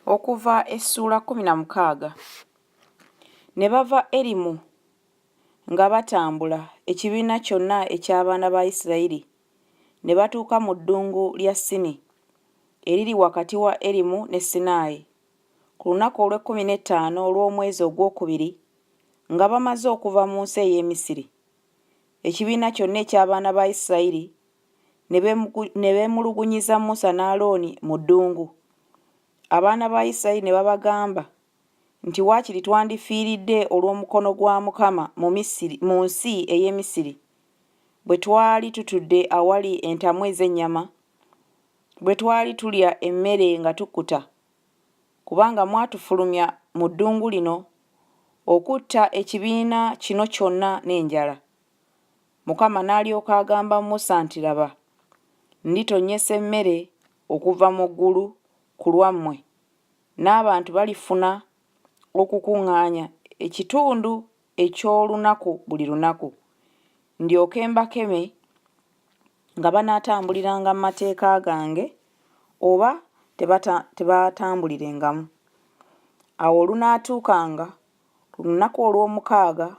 Okuva essuula 16. Ne bava Erimu nga batambula, ekibiina kyonna eky'abaana ba Isirayiri, ne batuuka mu ddungu lya Sini, eriri wakati wa Erimu ne Sinaayi, ku lunaku olw'ekkumi n'ettaano olw'omwezi ogwokubiri nga bamaze okuva mu nsi ey'e Misiri. Ekibiina kyonna eky'abaana ba Isirayiri ne beemulugunyiza Musa ne Alooni mu ddungu. Abaana ba Isirayiri ne babagamba nti Waakiri twandifiiridde olw'omukono gwa Mukama mu Misiri, mu nsi ey'e Misiri, bwe twali tutudde awali entamu ez'ennyama, bwe twali tulya emmere nga tukkuta, kubanga mwatufulumya mu ddungu lino okutta ekibiina kino kyonna n'enjala. Mukama n'alyoka agamba Musa nti Laba, nditonnyesa emmere okuva mu ggulu ku lwammwe, n'abantu balifuna okukuŋŋaanya ekitundu eky'olunaku buli lunaku, ndyoke mbakeme nga banaatambuliranga mu mateeka gange oba tebaatambulirengamu. Awo olunaatuukanga ku lunaku olw'omukaaga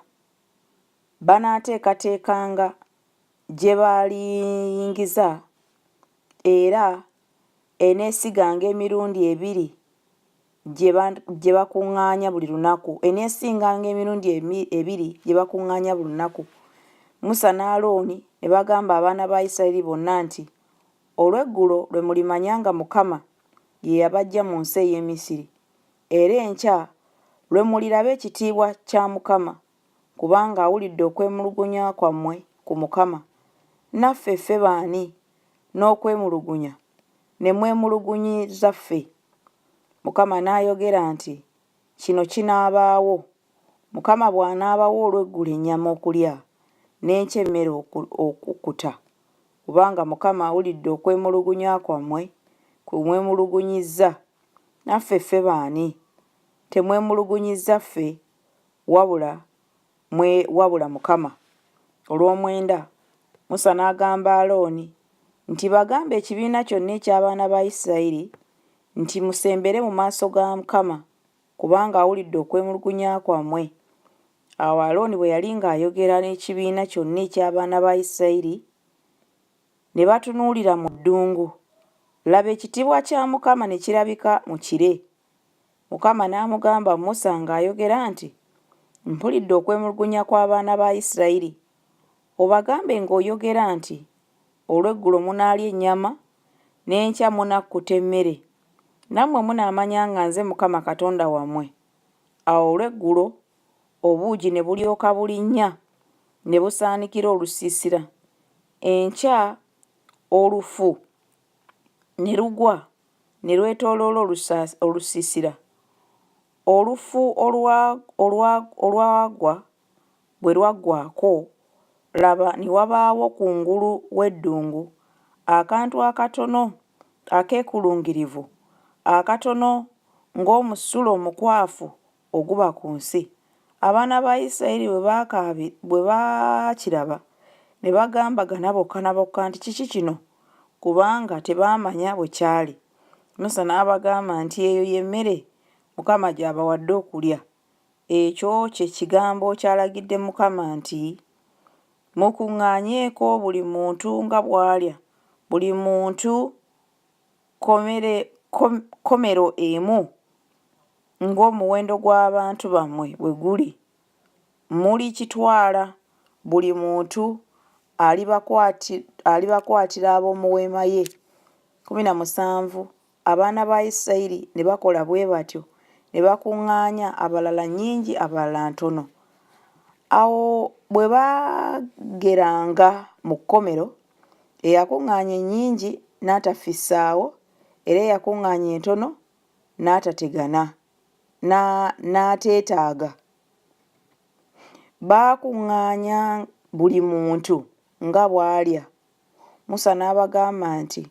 banaateekateekanga gye baliyingiza, era eneesiganga emirundi ebiri gye bakuŋŋaanya buli lunaku, eneesinganga emirundi ebiri gye bakuŋŋaanya buli lunaku. Musa ne Alooni ne bagamba abaana ba Isirayiri bonna nti, Olw'eggulo lwe mulimanya nga Mukama ye yabaggya mu nsi ey'e Misiri, era enkya lwe muliraba ekitiibwa kya Mukama, kubanga awulidde okwemulugunya kwammwe ku Mukama. Naffe ffe baani n'okwemulugunya ne mwemulugunyiza ffe? Mukama n'ayogera nti, Kino kinaabaawo, Mukama bw'anaabawa olw'eggulo ennyama okulya, n'enkya emmere okukkuta, kubanga Mukama awulidde okwemulugunya kwammwe kwe mwemulugunyizza. Naffe ffe baani? Temwemulugunyizza ffe, wabula mwe wabula Mukama. Olw'omwenda, Musa n'agamba Alooni nti Bagambe ekibiina kyonna eky'abaana ba Isirayiri nti Musembere mu maaso ga Mukama, kubanga awulidde okwemulugunya kwammwe. Awo Alooni bwe yali ng'ayogera n'ekibiina kyonna eky'abaana ba Isirayiri, ne batunuulira mu ddungu, laba ekitiibwa kya Mukama ne kirabika mu kire. Mukama n'amugamba Musa ng'ayogera nti, Mpulidde okwemulugunya kw'abaana ba Isirayiri. Obagambe ng'oyogera nti, Olw'eggulo munaalya ennyama, n'enkya munakkuta emmere, nammwe munaamanya nga nze Mukama Katonda wammwe. Awo olw'eggulo obuugi ne bulyoka bulinnya ne busaanikira olusiisira, enkya olufu ne lugwa ne lwetooloola olusiisira. Olufu olwagwa bwe lwaggwaako, laba, ne wabaawo kungulu w'eddungu akantu akatono akeekulungirivu, akatono ng'omusulo omukwafu oguba ku nsi. Abaana ba Isirayiri bwe baakiraba, ne bagambagana bokka na bokka nti, Kiki kino? Kubanga tebaamanya bwe kyali. Musa n'abagamba nti, Eyo ye mmere Mukama gy'abawadde okulya. Ekyo kye kigambo ky'alagidde Mukama nti, Mukuŋŋaanyeeko buli muntu nga bw'alya, buli muntu komero emu ng'omuwendo gw'abantu bammwe bwe guli, mulikitwala, buli muntu alibakwatira ab'omu weema ye. 17 Abaana ba Isirayiri ne bakola bwe batyo, ne bakuŋŋaanya, abalala nnyingi, abalala ntono. Awo bwe baageranga mu kkomero, eyakuŋŋaanya ennyingi n'atafissaawo, era eyakuŋŋaanya entono n'atategana, n'ateetaaga. Baakuŋŋaanya buli muntu nga bw'alya. Musa n'abagamba nti,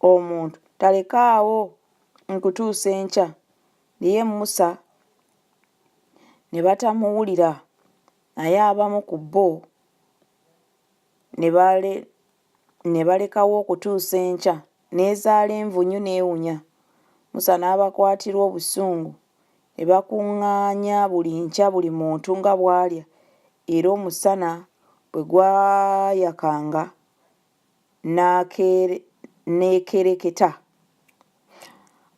Omuntu talekaawo nkutuusa enkya. Naye Musa ne batamuwulira, naye abamu ku bo ne balekawo okutuusa enkya, n'ezaala envunyu n'ewunya. Musa n'abakwatirwa obusungu. Ne bakuŋŋaanya buli nkya buli muntu nga bw'alya, era omusana bwe gwayakanga n'ekereketa.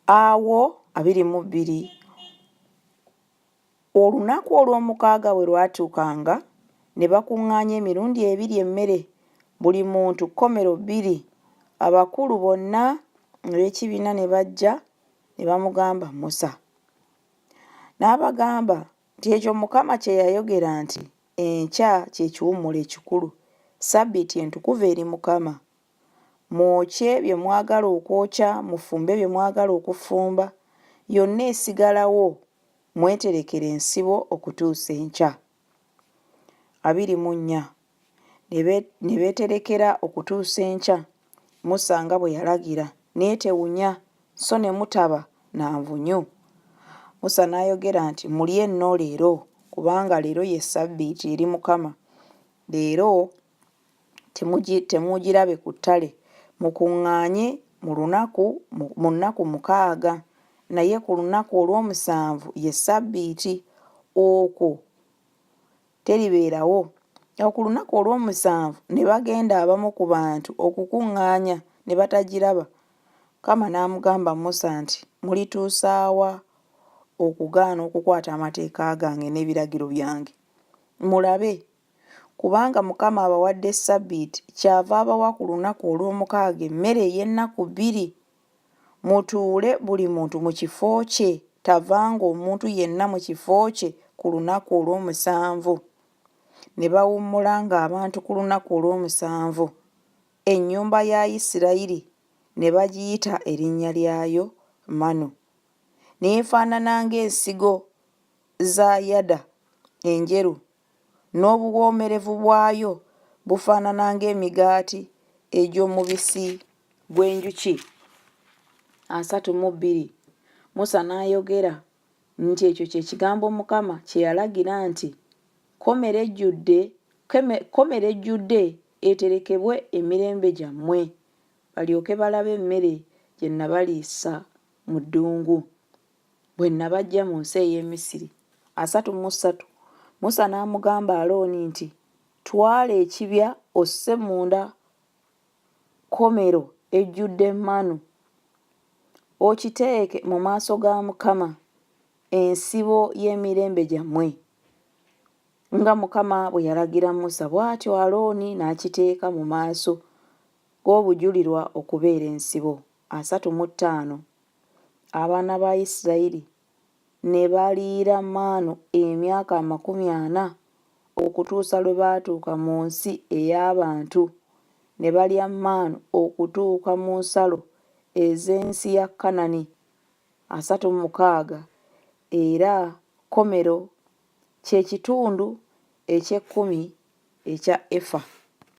Awo 22 Olunaku olw'omukaaga bwe lwatuukanga, ne bakuŋŋaanya emirundi ebiri emmere, buli muntu komero bbiri. Abakulu bonna ab'ekibiina ne bajja ne bamugamba Musa. N'abagamba nti Ekyo Mukama kye yayogera nti Enkya kye kiwummulo ekikulu, ssabbiiti entukuvu eri Mukama. Mwokye bye mwagala okwokya, mufumbe bye mwagala okufumba, yonna esigalawo mweterekere ensibo okutuusa enkya. 24 Ne beeterekera okutuusa enkya, Musa nga bwe yalagira, n'etewunya, so ne mutaba na nvunyu. Musa n'ayogera nti Mulye nno leero, kubanga leero ye ssabbiiti eri Mukama, leero temuugirabe ku ttale, mukuŋŋaanye mu lunaku mu nnaku mukaaga, naye ku lunaku olw'omusanvu ye ssabbiiti, okwo teribeerawo. Awo ku lunaku olw'omusanvu ne bagenda abamu ku bantu okukuŋŋaanya, ne batagiraba. Mukama n'amugamba Musa nti, Mulituusa wa okugaana okukwata amateeka gange n'ebiragiro byange? Mulabe, Kubanga Mukama abawadde ssabbiiti, kyava abawa ku lunaku olw'omukaaga emmere ey'ennaku bbiri. Mutuule buli muntu mu kifo kye, tavanga omuntu yenna mu kifo kye ku lunaku olw'omusanvu. Ne bawummulanga abantu ku lunaku olw'omusanvu, ennyumba ya Isirayiri ne bagiyita erinnya lyayo Manu. N'efaanana ng'ensigo za yada enjeru n'obuwoomerevu bwayo bufaanana ng'emigaati egy'omubisi gw'enjuki. 32 Musa n'ayogera nti Ekyo kye kigambo Mukama kye yalagira nti Komera ejjudde, komera ejjudde eterekebwe emirembe gyammwe, balyoke balabe emmere gye nabaliisa mu ddungu. bwe nnabaggya mu nsi ey'e Misiri. 33 Musa n'amugamba Alooni nti, Twala ekibya osse munda komero ejjudde manu, okiteeke mu maaso ga Mukama, ensibo y'emirembe gyammwe. Nga Mukama bwe yalagira Musa, bw'atyo Alooni n'akiteeka mu maaso g'obujulirwa okubeera ensibo. 35 Abaana ba Isirayiri ne baliira maanu emyaka 40 okutuusa lwe baatuuka mu nsi ey'abantu, ne balya maanu okutuuka mu nsalo ez'ensi ya Kanani. 36 era komero kye kitundu eky'ekkumi ekya efa.